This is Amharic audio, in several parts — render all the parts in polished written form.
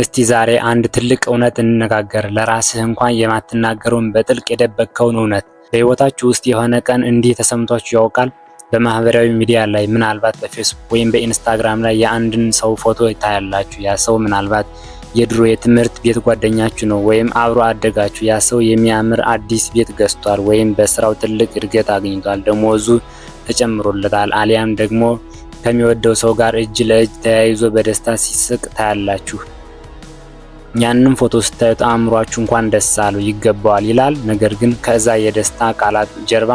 እስቲ ዛሬ አንድ ትልቅ እውነት እንነጋገር። ለራስህ እንኳን የማትናገረውን፣ በጥልቅ የደበቅከውን እውነት። በህይወታችሁ ውስጥ የሆነ ቀን እንዲህ ተሰምቷችሁ ያውቃል? በማህበራዊ ሚዲያ ላይ፣ ምናልባት በፌስቡክ ወይም በኢንስታግራም ላይ የአንድን ሰው ፎቶ ታያላችሁ። ያ ሰው ምናልባት የድሮ የትምህርት ቤት ጓደኛችሁ ነው ወይም አብሮ አደጋችሁ። ያ ሰው የሚያምር አዲስ ቤት ገዝቷል ወይም በስራው ትልቅ እድገት አግኝቷል፣ ደሞዙ ተጨምሮለታል፣ አሊያም ደግሞ ከሚወደው ሰው ጋር እጅ ለእጅ ተያይዞ በደስታ ሲስቅ ታያላችሁ። ያንን ፎቶ ስታዩት አእምሯችሁ እንኳን ደስ አለው፣ ይገባዋል ይላል። ነገር ግን ከዛ የደስታ ቃላት ጀርባ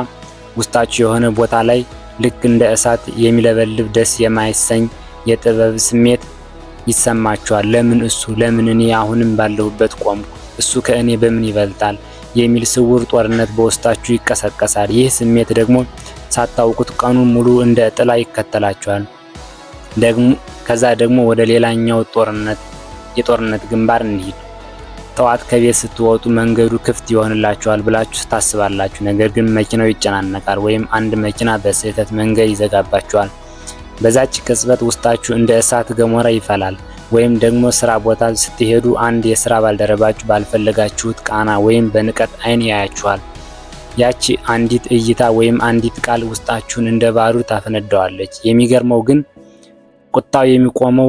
ውስጣችሁ የሆነ ቦታ ላይ ልክ እንደ እሳት የሚለበልብ ደስ የማይሰኝ የጥበብ ስሜት ይሰማችኋል። ለምን እሱ? ለምን እኔ አሁንም ባለሁበት ቆምኩ? እሱ ከእኔ በምን ይበልጣል? የሚል ስውር ጦርነት በውስጣችሁ ይቀሰቀሳል። ይህ ስሜት ደግሞ ሳታውቁት ቀኑን ሙሉ እንደ ጥላ ይከተላችኋል። ደግሞ ከዛ ደግሞ ወደ ሌላኛው የጦርነት ግንባር እንሂድ። ጠዋት ከቤት ስትወጡ መንገዱ ክፍት ይሆንላችኋል ብላችሁ ታስባላችሁ። ነገር ግን መኪናው ይጨናነቃል ወይም አንድ መኪና በስህተት መንገድ ይዘጋባችኋል። በዛች ቅጽበት ውስጣችሁ እንደ እሳት ገሞራ ይፈላል። ወይም ደግሞ ስራ ቦታ ስትሄዱ አንድ የስራ ባልደረባችሁ ባልፈለጋችሁት ቃና ወይም በንቀት አይን ያያችኋል። ያቺ አንዲት እይታ ወይም አንዲት ቃል ውስጣችሁን እንደ ባሩድ ታፈነዳዋለች። የሚገርመው ግን ቁጣው የሚቆመው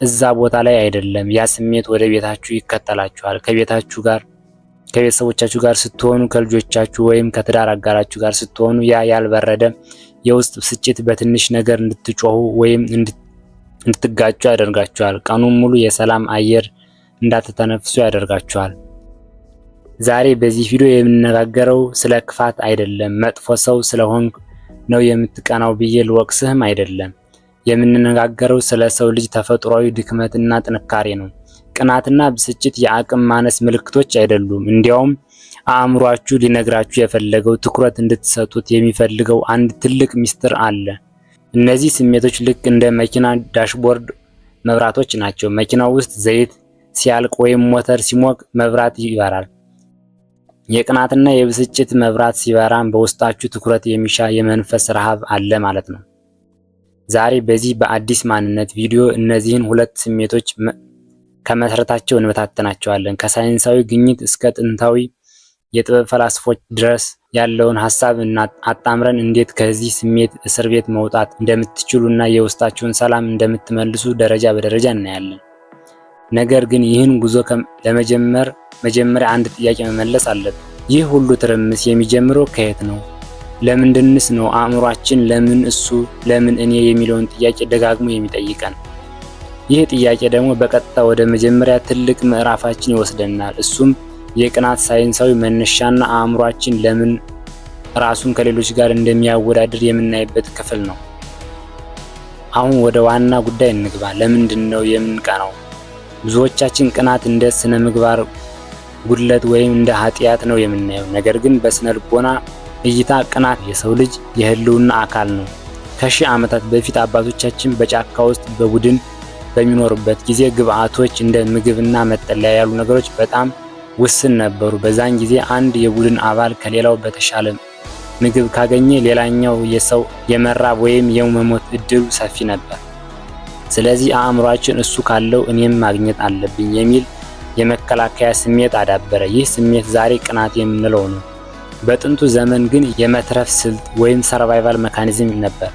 እዛ ቦታ ላይ አይደለም። ያ ስሜት ወደ ቤታችሁ ይከተላችኋል። ከቤታችሁ ጋር፣ ከቤተሰቦቻችሁ ጋር ስትሆኑ፣ ከልጆቻችሁ ወይም ከትዳር አጋራችሁ ጋር ስትሆኑ ያ ያልበረደ የውስጥ ብስጭት በትንሽ ነገር እንድትጮሁ ወይም እንድትጋጩ ያደርጋችኋል። ቀኑን ሙሉ የሰላም አየር እንዳትተነፍሱ ያደርጋችኋል። ዛሬ በዚህ ቪዲዮ የምንነጋገረው ስለ ክፋት አይደለም። መጥፎ ሰው ስለሆንክ ነው የምትቀናው ብዬ ልወቅስህም አይደለም። የምንነጋገረው ስለ ሰው ልጅ ተፈጥሯዊ ድክመትና ጥንካሬ ነው። ቅናትና ብስጭት የአቅም ማነስ ምልክቶች አይደሉም። እንዲያውም አእምሯችሁ ሊነግራችሁ የፈለገው፣ ትኩረት እንድትሰጡት የሚፈልገው አንድ ትልቅ ሚስጥር አለ። እነዚህ ስሜቶች ልክ እንደ መኪና dashboard መብራቶች ናቸው። መኪናው ውስጥ ዘይት ሲያልቅ ወይም ሞተር ሲሞቅ መብራት ይበራል። የቅናትና የብስጭት መብራት ሲበራም በውስጣችሁ ትኩረት የሚሻ የመንፈስ ረሃብ አለ ማለት ነው። ዛሬ በዚህ በአዲስ ማንነት ቪዲዮ እነዚህን ሁለት ስሜቶች ከመሰረታቸው እንበታተናቸዋለን። ከሳይንሳዊ ግኝት እስከ ጥንታዊ የጥበብ ፈላስፎች ድረስ ያለውን ሀሳብ አጣምረን እንዴት ከዚህ ስሜት እስር ቤት መውጣት እንደምትችሉ እና የውስጣችሁን ሰላም እንደምትመልሱ ደረጃ በደረጃ እናያለን። ነገር ግን ይህን ጉዞ ለመጀመር መጀመሪያ አንድ ጥያቄ መመለስ አለብን። ይህ ሁሉ ትርምስ የሚጀምረው ከየት ነው? ለምንድንስ ነው አእምሯችን ለምን እሱ፣ ለምን እኔ የሚለውን ጥያቄ ደጋግሞ የሚጠይቀን? ይህ ጥያቄ ደግሞ በቀጥታ ወደ መጀመሪያ ትልቅ ምዕራፋችን ይወስደናል። እሱም የቅናት ሳይንሳዊ መነሻና አእምሯችን ለምን ራሱን ከሌሎች ጋር እንደሚያወዳድር የምናይበት ክፍል ነው። አሁን ወደ ዋና ጉዳይ እንግባ። ለምንድን ነው የምንቀናው? ብዙዎቻችን ቅናት እንደ ስነ ምግባር ጉድለት ወይም እንደ ኃጢአት ነው የምናየው። ነገር ግን በስነ ልቦና እይታ ቅናት የሰው ልጅ የህልውና አካል ነው። ከሺህ ዓመታት በፊት አባቶቻችን በጫካ ውስጥ በቡድን በሚኖሩበት ጊዜ ግብአቶች እንደ ምግብና መጠለያ ያሉ ነገሮች በጣም ውስን ነበሩ። በዛን ጊዜ አንድ የቡድን አባል ከሌላው በተሻለ ምግብ ካገኘ ሌላኛው የሰው የመራብ ወይም የመሞት እድሉ ሰፊ ነበር። ስለዚህ አእምሯችን እሱ ካለው እኔም ማግኘት አለብኝ የሚል የመከላከያ ስሜት አዳበረ። ይህ ስሜት ዛሬ ቅናት የምንለው ነው። በጥንቱ ዘመን ግን የመትረፍ ስልት ወይም survival mechanism ነበር።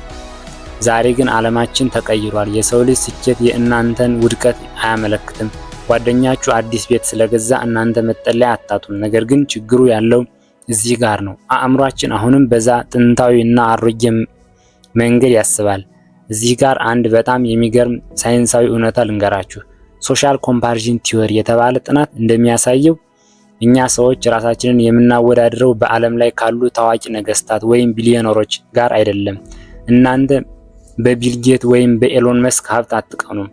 ዛሬ ግን ዓለማችን ተቀይሯል። የሰው ልጅ ስኬት የእናንተን ውድቀት አያመለክትም። ጓደኛችሁ አዲስ ቤት ስለገዛ እናንተ መጠለያ አታጡም። ነገር ግን ችግሩ ያለው እዚህ ጋር ነው። አእምሯችን አሁንም በዛ ጥንታዊ እና አሮጌ መንገድ ያስባል። እዚህ ጋር አንድ በጣም የሚገርም ሳይንሳዊ እውነታ ልንገራችሁ። Social comparison theory የተባለ ጥናት እንደሚያሳየው እኛ ሰዎች ራሳችንን የምናወዳድረው በዓለም ላይ ካሉ ታዋቂ ነገስታት ወይም ቢሊዮነሮች ጋር አይደለም። እናንተ በቢል ጌት ወይም በኤሎን መስክ ሀብት አትቀኑም።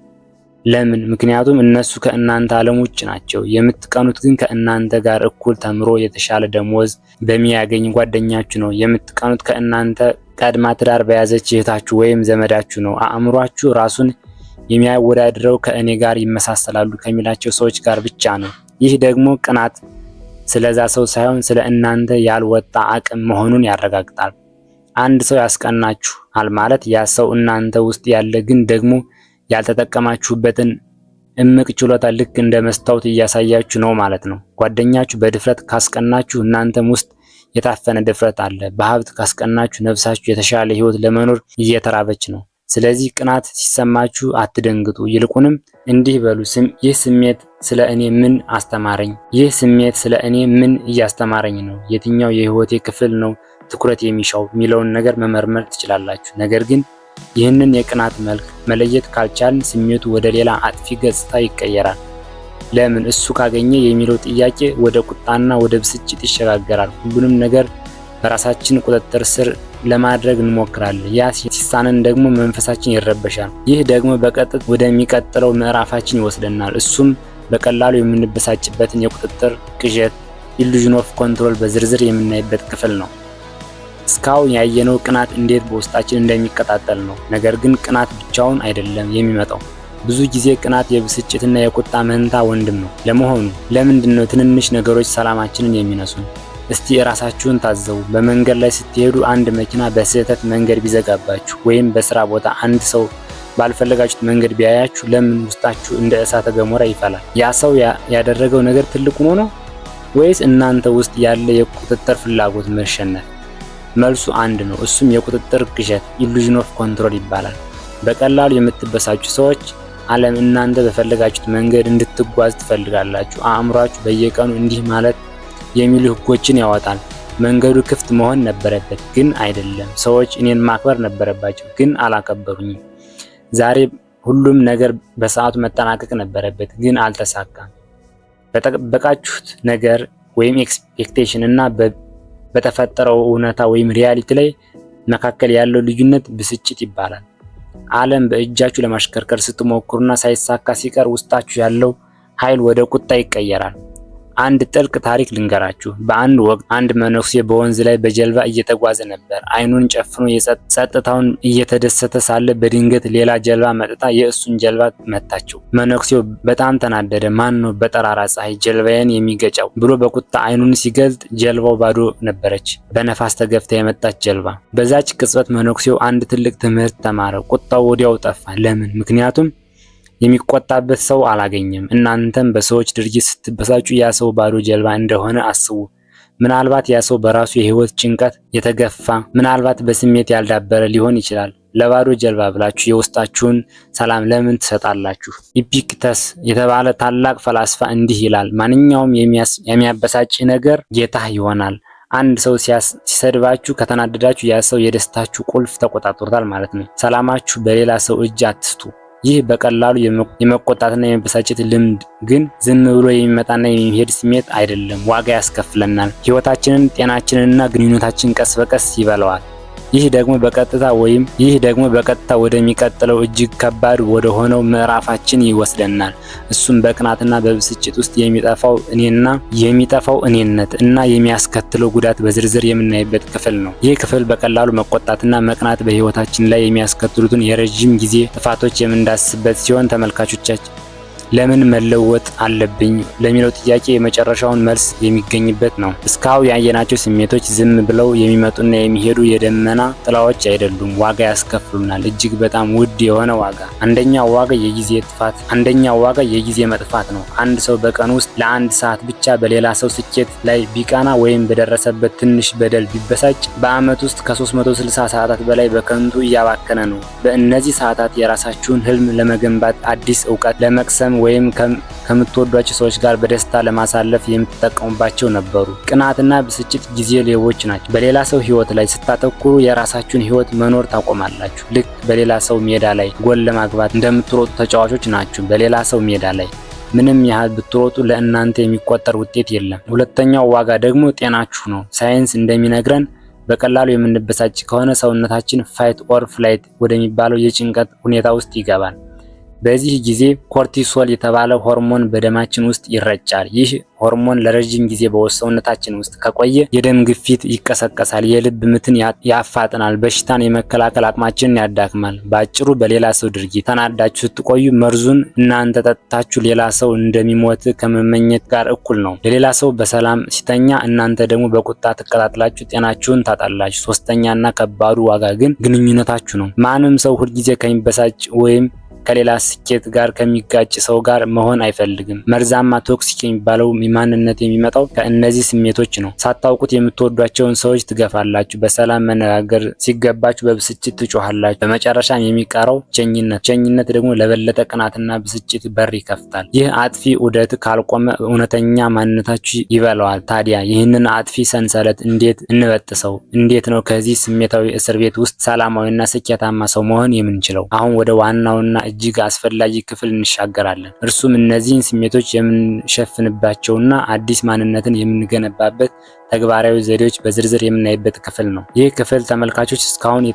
ለምን? ምክንያቱም እነሱ ከእናንተ ዓለም ውጭ ናቸው። የምትቀኑት ግን ከእናንተ ጋር እኩል ተምሮ የተሻለ ደሞዝ በሚያገኝ ጓደኛችሁ ነው። የምትቀኑት ከእናንተ ቀድማ ትዳር በያዘች እህታችሁ ወይም ዘመዳችሁ ነው። አእምሯችሁ ራሱን የሚያወዳድረው ከእኔ ጋር ይመሳሰላሉ ከሚላቸው ሰዎች ጋር ብቻ ነው። ይህ ደግሞ ቅናት ስለዛ ሰው ሳይሆን ስለ እናንተ ያልወጣ አቅም መሆኑን ያረጋግጣል። አንድ ሰው ያስቀናችኋል ማለት ያ ሰው እናንተ ውስጥ ያለ ግን ደግሞ ያልተጠቀማችሁበትን እምቅ ችሎታ ልክ እንደ መስታወት እያሳያችሁ ነው ማለት ነው። ጓደኛችሁ በድፍረት ካስቀናችሁ እናንተም ውስጥ የታፈነ ድፍረት አለ። በሀብት ካስቀናችሁ ነፍሳችሁ የተሻለ ህይወት ለመኖር እየተራበች ነው። ስለዚህ ቅናት ሲሰማችሁ አትደንግጡ። ይልቁንም እንዲህ በሉ፣ ይህ ስሜት ስለ እኔ ምን አስተማረኝ? ይህ ስሜት ስለ እኔ ምን እያስተማረኝ ነው? የትኛው የህይወቴ ክፍል ነው ትኩረት የሚሻው የሚለውን ነገር መመርመር ትችላላችሁ። ነገር ግን ይህንን የቅናት መልክ መለየት ካልቻልን ስሜቱ ወደ ሌላ አጥፊ ገጽታ ይቀየራል። ለምን እሱ ካገኘ የሚለው ጥያቄ ወደ ቁጣና ወደ ብስጭት ይሸጋገራል። ሁሉንም ነገር በራሳችን ቁጥጥር ስር ለማድረግ እንሞክራለን። ያ ሲሳነን ደግሞ መንፈሳችን ይረበሻል። ይህ ደግሞ በቀጥታ ወደሚቀጥለው ምዕራፋችን ይወስደናል። እሱም በቀላሉ የምንበሳጭበትን የቁጥጥር ቅዠት illusion of control በዝርዝር የምናይበት ክፍል ነው። እስካሁን ያየነው ቅናት እንዴት በውስጣችን እንደሚቀጣጠል ነው። ነገር ግን ቅናት ብቻውን አይደለም የሚመጣው። ብዙ ጊዜ ቅናት የብስጭትና የቁጣ መንታ ወንድም ነው። ለመሆኑ ለምንድን ነው ትንንሽ ነገሮች ሰላማችንን የሚነሱን? እስቲ እራሳችሁን ታዘቡ። በመንገድ ላይ ስትሄዱ አንድ መኪና በስህተት መንገድ ቢዘጋባችሁ ወይም በስራ ቦታ አንድ ሰው ባልፈለጋችሁት መንገድ ቢያያችሁ ለምን ውስጣችሁ እንደ እሳተ ገሞራ ይፈላል? ያ ሰው ያደረገው ነገር ትልቅ ሆኖ ነው ወይስ እናንተ ውስጥ ያለ የቁጥጥር ፍላጎት መሸነፍ? መልሱ አንድ ነው። እሱም የቁጥጥር ቅዠት illusion of control ይባላል። በቀላሉ የምትበሳጩ ሰዎች ዓለም እናንተ በፈለጋችሁት መንገድ እንድትጓዝ ትፈልጋላችሁ። አእምሯችሁ በየቀኑ እንዲህ ማለት የሚሉ ህጎችን ያወጣል። መንገዱ ክፍት መሆን ነበረበት፣ ግን አይደለም። ሰዎች እኔን ማክበር ነበረባቸው፣ ግን አላከበሩኝም። ዛሬ ሁሉም ነገር በሰዓቱ መጠናቀቅ ነበረበት፣ ግን አልተሳካም። በጠበቃችሁት ነገር ወይም expectation እና በተፈጠረው እውነታ ወይም reality ላይ መካከል ያለው ልዩነት ብስጭት ይባላል። ዓለም በእጃችሁ ለማሽከርከር ስትሞክሩና ሳይሳካ ሲቀር ውስጣችሁ ያለው ኃይል ወደ ቁጣ ይቀየራል። አንድ ጥልቅ ታሪክ ልንገራችሁ። በአንድ ወቅት አንድ መነኩሴ በወንዝ ላይ በጀልባ እየተጓዘ ነበር። አይኑን ጨፍኖ ጸጥታውን እየተደሰተ ሳለ በድንገት ሌላ ጀልባ መጥታ የእሱን ጀልባ መታችው። መነኩሴው በጣም ተናደደ። ማን ነው በጠራራ ፀሐይ ጀልባዬን የሚገጨው ብሎ በቁጣ አይኑን ሲገልጥ ጀልባው ባዶ ነበረች፣ በነፋስ ተገፍታ የመጣች ጀልባ። በዛች ቅጽበት መነኩሴው አንድ ትልቅ ትምህርት ተማረ። ቁጣው ወዲያው ጠፋ። ለምን? ምክንያቱም የሚቆጣበት ሰው አላገኘም። እናንተም በሰዎች ድርጊት ስትበሳጩ ያ ሰው ባዶ ጀልባ እንደሆነ አስቡ። ምናልባት ያ ሰው በራሱ የህይወት ጭንቀት የተገፋ፣ ምናልባት በስሜት ያልዳበረ ሊሆን ይችላል። ለባዶ ጀልባ ብላችሁ የውስጣችሁን ሰላም ለምን ትሰጣላችሁ? ኢፒክተስ የተባለ ታላቅ ፈላስፋ እንዲህ ይላል፣ ማንኛውም የሚያበሳጭ ነገር ጌታህ ይሆናል። አንድ ሰው ሲሰድባችሁ ከተናደዳችሁ ያ ሰው የደስታችሁ ቁልፍ ተቆጣጥሮታል ማለት ነው። ሰላማችሁ በሌላ ሰው እጅ አትስጡ። ይህ በቀላሉ የመቆጣትና የመበሳጨት ልምድ ግን ዝም ብሎ የሚመጣና የሚሄድ ስሜት አይደለም። ዋጋ ያስከፍለናል። ህይወታችንን፣ ጤናችንንና ግንኙነታችንን ቀስ በቀስ ይበላዋል። ይህ ደግሞ በቀጥታ ወደሚቀጥለው እጅግ ከባድ ወደ ሆነው ምዕራፋችን ይወስደናል። እሱም በቅናትና በብስጭት ውስጥ የሚጠፋው እኔነት እና የሚያስከትለው ጉዳት በዝርዝር የምናይበት ክፍል ነው። ይህ ክፍል በቀላሉ መቆጣትና መቅናት በህይወታችን ላይ የሚያስከትሉትን የረጅም ጊዜ ጥፋቶች የምንዳስስበት ሲሆን ተመልካቾቻችን ለምን መለወጥ አለብኝ ለሚለው ጥያቄ የመጨረሻውን መልስ የሚገኝበት ነው። እስካሁን ያየናቸው ስሜቶች ዝም ብለው የሚመጡና የሚሄዱ የደመና ጥላዎች አይደሉም። ዋጋ ያስከፍሉናል፣ እጅግ በጣም ውድ የሆነ ዋጋ። አንደኛው ዋጋ የጊዜ መጥፋት ነው። አንድ ሰው በቀን ውስጥ ለአንድ ሰዓት ብቻ በሌላ ሰው ስኬት ላይ ቢቀና ወይም በደረሰበት ትንሽ በደል ቢበሳጭ በዓመት ውስጥ ከ360 ሰዓታት በላይ በከንቱ እያባከነ ነው። በእነዚህ ሰዓታት የራሳችሁን ህልም ለመገንባት፣ አዲስ እውቀት ለመቅሰም ወይም ከምትወዷቸው ሰዎች ጋር በደስታ ለማሳለፍ የምትጠቀሙባቸው ነበሩ። ቅናትና ብስጭት ጊዜ ሌቦች ናቸው። በሌላ ሰው ህይወት ላይ ስታተኩሩ የራሳችሁን ህይወት መኖር ታቆማላችሁ። ልክ በሌላ ሰው ሜዳ ላይ ጎል ለማግባት እንደምትሮጡ ተጫዋቾች ናችሁ። በሌላ ሰው ሜዳ ላይ ምንም ያህል ብትሮጡ ለእናንተ የሚቆጠር ውጤት የለም። ሁለተኛው ዋጋ ደግሞ ጤናችሁ ነው። ሳይንስ እንደሚነግረን በቀላሉ የምንበሳጭ ከሆነ ሰውነታችን fight or flight ወደሚባለው የጭንቀት ሁኔታ ውስጥ ይገባል። በዚህ ጊዜ cortisol የተባለ ሆርሞን በደማችን ውስጥ ይረጫል። ይህ ሆርሞን ለረጅም ጊዜ በሰውነታችን ውስጥ ከቆየ የደም ግፊት ይቀሰቀሳል፣ የልብ ምትን ያፋጥናል፣ በሽታን የመከላከል አቅማችንን ያዳክማል። በአጭሩ በሌላ ሰው ድርጊት ተናዳችሁ ስትቆዩ መርዙን እናንተ ጠጥታችሁ ሌላ ሰው እንደሚሞት ከመመኘት ጋር እኩል ነው። ለሌላ ሰው በሰላም ሲተኛ እናንተ ደግሞ በቁጣ ትቀጣጥላችሁ ጤናችሁን ታጣላችሁ። ሶስተኛና ከባዱ ዋጋ ግን ግንኙነታችሁ ነው። ማንም ሰው ሁልጊዜ ከሚበሳጭ ወይም ከሌላ ስኬት ጋር ከሚጋጭ ሰው ጋር መሆን አይፈልግም። መርዛማ toxic የሚባለው ማንነት የሚመጣው ከእነዚህ ስሜቶች ነው። ሳታውቁት የምትወዷቸውን ሰዎች ትገፋላችሁ። በሰላም መነጋገር ሲገባችሁ በብስጭት ትጮሃላችሁ። በመጨረሻም የሚቀረው ብቸኝነት። ብቸኝነት ደግሞ ለበለጠ ቅናትና ብስጭት በር ይከፍታል። ይህ አጥፊ ዑደት ካልቆመ እውነተኛ ማንነታችሁ ይበላዋል። ታዲያ ይህንን አጥፊ ሰንሰለት እንዴት እንበጥሰው? እንዴት ነው ከዚህ ስሜታዊ እስር ቤት ውስጥ ሰላማዊና ስኬታማ ሰው መሆን የምንችለው? አሁን ወደ ዋናውና እጅግ አስፈላጊ ክፍል እንሻገራለን። እርሱም እነዚህን ስሜቶች የምንሸፍንባቸውና አዲስ ማንነትን የምንገነባበት ተግባራዊ ዘዴዎች በዝርዝር የምናይበት ክፍል ነው። ይህ ክፍል ተመልካቾች እስካሁን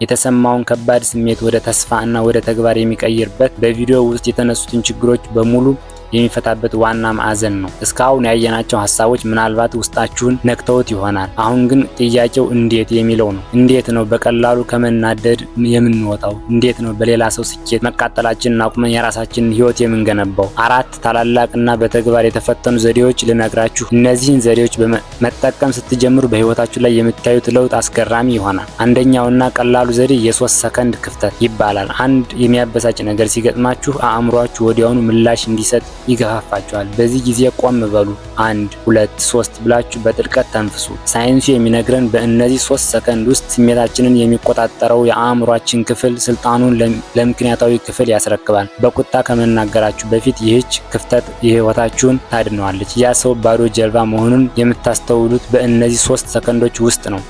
የተሰማውን ከባድ ስሜት ወደ ተስፋ እና ወደ ተግባር የሚቀይርበት፣ በቪዲዮ ውስጥ የተነሱትን ችግሮች በሙሉ የሚፈታበት ዋና ማዕዘን ነው። እስካሁን ያየናቸው ሀሳቦች ምናልባት ውስጣችሁን ነክተውት ይሆናል። አሁን ግን ጥያቄው እንዴት የሚለው ነው። እንዴት ነው በቀላሉ ከመናደድ የምንወጣው? እንዴት ነው በሌላ ሰው ስኬት መቃጠላችንን አቁመን የራሳችንን ህይወት የምንገነባው? አራት ታላላቅ እና በተግባር የተፈተኑ ዘዴዎች ልነግራችሁ። እነዚህን ዘዴዎች መጠቀም ስትጀምሩ በህይወታችሁ ላይ የምታዩት ለውጥ አስገራሚ ይሆናል። አንደኛውና ቀላሉ ዘዴ የ3 ሰከንድ ክፍተት ይባላል። አንድ የሚያበሳጭ ነገር ሲገጥማችሁ አእምሯችሁ ወዲያውኑ ምላሽ እንዲሰጥ ይገፋፋችኋል። በዚህ ጊዜ ቆም በሉ። አንድ፣ ሁለት፣ ሶስት ብላችሁ በጥልቀት ተንፍሱ። ሳይንሱ የሚነግረን በእነዚህ 3 ሰከንድ ውስጥ ስሜታችንን የሚቆጣጠረው የአእምሯችን ክፍል ስልጣኑን ለምክንያታዊ ክፍል ያስረክባል። በቁጣ ከመናገራችሁ በፊት ይህች ክፍተት ህይወታችሁን ታድነዋለች። ያ ሰው ባዶ ጀልባ መሆኑን የምታስተውሉት በእነዚህ 3 ሰከንዶች ውስጥ ነው።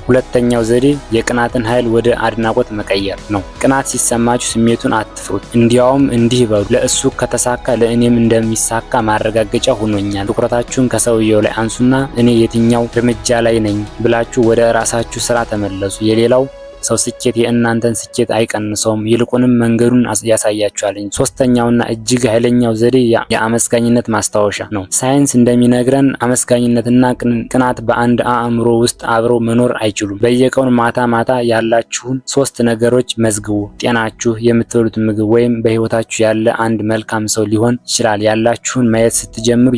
ሁለተኛው ዘዴ የቅናትን ኃይል ወደ አድናቆት መቀየር ነው። ቅናት ሲሰማችሁ ስሜቱን አትፍሩት። እንዲያውም እንዲህ በሉ፣ ለእሱ ከተሳካ ለእኔም እንደሚሳካ ማረጋገጫ ሆኖኛል። ትኩረታችሁን ከሰውየው ላይ አንሱና እኔ የትኛው እርምጃ ላይ ነኝ ብላችሁ ወደ ራሳችሁ ስራ ተመለሱ። የሌላው ሰው ስኬት የእናንተን ስኬት አይቀንሰውም፣ ይልቁንም መንገዱን ያሳያችኋል እንጂ። ሶስተኛውና እጅግ ኃይለኛው ዘዴ የአመስጋኝነት ማስታወሻ ነው። ሳይንስ እንደሚነግረን አመስጋኝነትና ቅናት በአንድ አእምሮ ውስጥ አብረው መኖር አይችሉም። በየቀኑ ማታ ማታ ያላችሁን ሶስት ነገሮች መዝግቡ። ጤናችሁ፣ የምትበሉት ምግብ ወይም በህይወታችሁ ያለ አንድ መልካም ሰው ሊሆን ይችላል። ያላችሁን ማየት ስትጀምሩ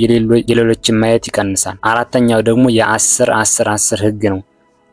የሌሎችን ማየት ይቀንሳል። አራተኛው ደግሞ የ10 10 10 ህግ ነው።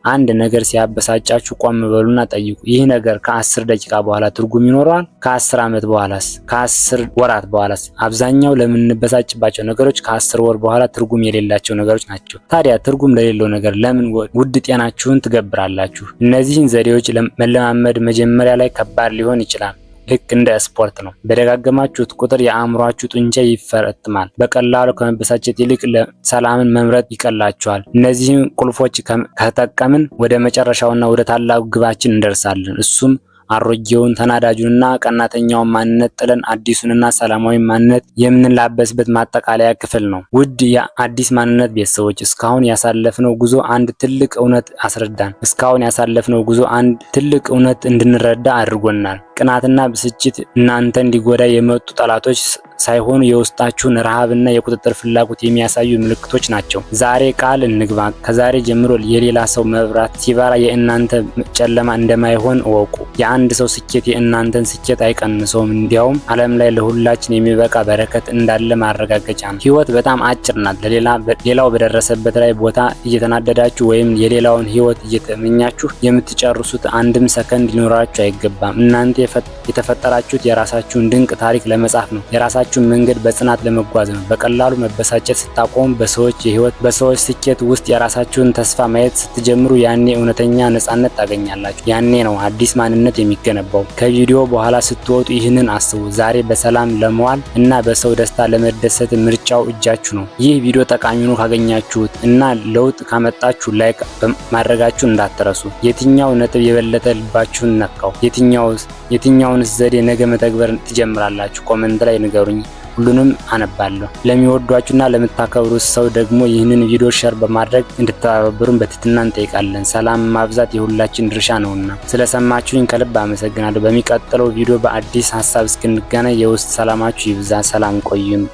አንድ ነገር ሲያበሳጫችሁ ቆም በሉና ጠይቁ። ይህ ነገር ከ10 ደቂቃ በኋላ ትርጉም ይኖረዋል? ከ10 ዓመት በኋላስ? ከ10 ወራት በኋላስ? አብዛኛው ለምንበሳጭባቸው ነገሮች ከ10 ወር በኋላ ትርጉም የሌላቸው ነገሮች ናቸው። ታዲያ ትርጉም ለሌለው ነገር ለምን ውድ ጤናችሁን ትገብራላችሁ? እነዚህን ዘዴዎች መለማመድ መጀመሪያ ላይ ከባድ ሊሆን ይችላል። ልክ እንደ ስፖርት ነው። በደጋገማችሁት ቁጥር የአእምሯችሁ ጡንቻ ይፈረጥማል። በቀላሉ ከመበሳጨት ይልቅ ሰላምን መምረጥ ይቀላችኋል። እነዚህን ቁልፎች ከተጠቀምን ወደ መጨረሻውና ወደ ታላቁ ግባችን እንደርሳለን። እሱም አሮጌውን ተናዳጁንና ቀናተኛውን ማንነት ጥለን አዲሱንና ሰላማዊ ማንነት የምንላበስበት ማጠቃለያ ክፍል ነው። ውድ የአዲስ ማንነት ቤተሰቦች፣ እስካሁን ያሳለፍነው ጉዞ አንድ ትልቅ እውነት አስረዳን። እስካሁን ያሳለፍነው ጉዞ አንድ ትልቅ እውነት እንድንረዳ አድርጎናል። ቅናትና ብስጭት እናንተን ሊጎዳ የመጡ ጠላቶች ሳይሆኑ የውስጣችሁን ረሃብና የቁጥጥር ፍላጎት የሚያሳዩ ምልክቶች ናቸው። ዛሬ ቃል እንግባ። ከዛሬ ጀምሮ የሌላ ሰው መብራት ሲበራ የእናንተ ጨለማ እንደማይሆን እወቁ። የአንድ ሰው ስኬት የእናንተን ስኬት አይቀንሰውም። እንዲያውም ዓለም ላይ ለሁላችን የሚበቃ በረከት እንዳለ ማረጋገጫ ነው። ህይወት በጣም አጭር ናት። ሌላው በደረሰበት ላይ ቦታ እየተናደዳችሁ ወይም የሌላውን ህይወት እየተመኛችሁ የምትጨርሱት አንድም ሰከንድ ሊኖራችሁ አይገባም። እናንተ የተፈጠራችሁት የራሳችሁን ድንቅ ታሪክ ለመጻፍ ነው። የራሳችሁን መንገድ በጽናት ለመጓዝ ነው። በቀላሉ መበሳጨት ስታቆሙ፣ በሰዎች የህይወት በሰዎች ስኬት ውስጥ የራሳችሁን ተስፋ ማየት ስትጀምሩ፣ ያኔ እውነተኛ ነጻነት ታገኛላችሁ። ያኔ ነው አዲስ ማንነት የሚገነባው። ከቪዲዮ በኋላ ስትወጡ ይህንን አስቡ። ዛሬ በሰላም ለመዋል እና በሰው ደስታ ለመደሰት ምርጫው እጃችሁ ነው። ይህ ቪዲዮ ጠቃሚ ሆኖ ካገኛችሁት እና ለውጥ ካመጣችሁ like ማድረጋችሁ እንዳትረሱ። የትኛው ነጥብ የበለጠ ልባችሁን ነካው? የትኛውንስ ዘዴ ነገ መተግበር ትጀምራላችሁ? Comment ላይ ንገሩኝ። ሁሉንም አነባለሁ። ለሚወዷችሁና ለምታከብሩት ሰው ደግሞ ይህንን ቪዲዮ share በማድረግ እንድትተባበሩን በትህትና እንጠይቃለን። ሰላም ማብዛት የሁላችን ድርሻ ነውና። ስለሰማችሁኝ ከልብ አመሰግናለሁ። በሚቀጥለው ቪዲዮ በአዲስ ሀሳብ እስክንገናኝ የውስጥ ሰላማችሁ ይብዛ። ሰላም ቆዩም።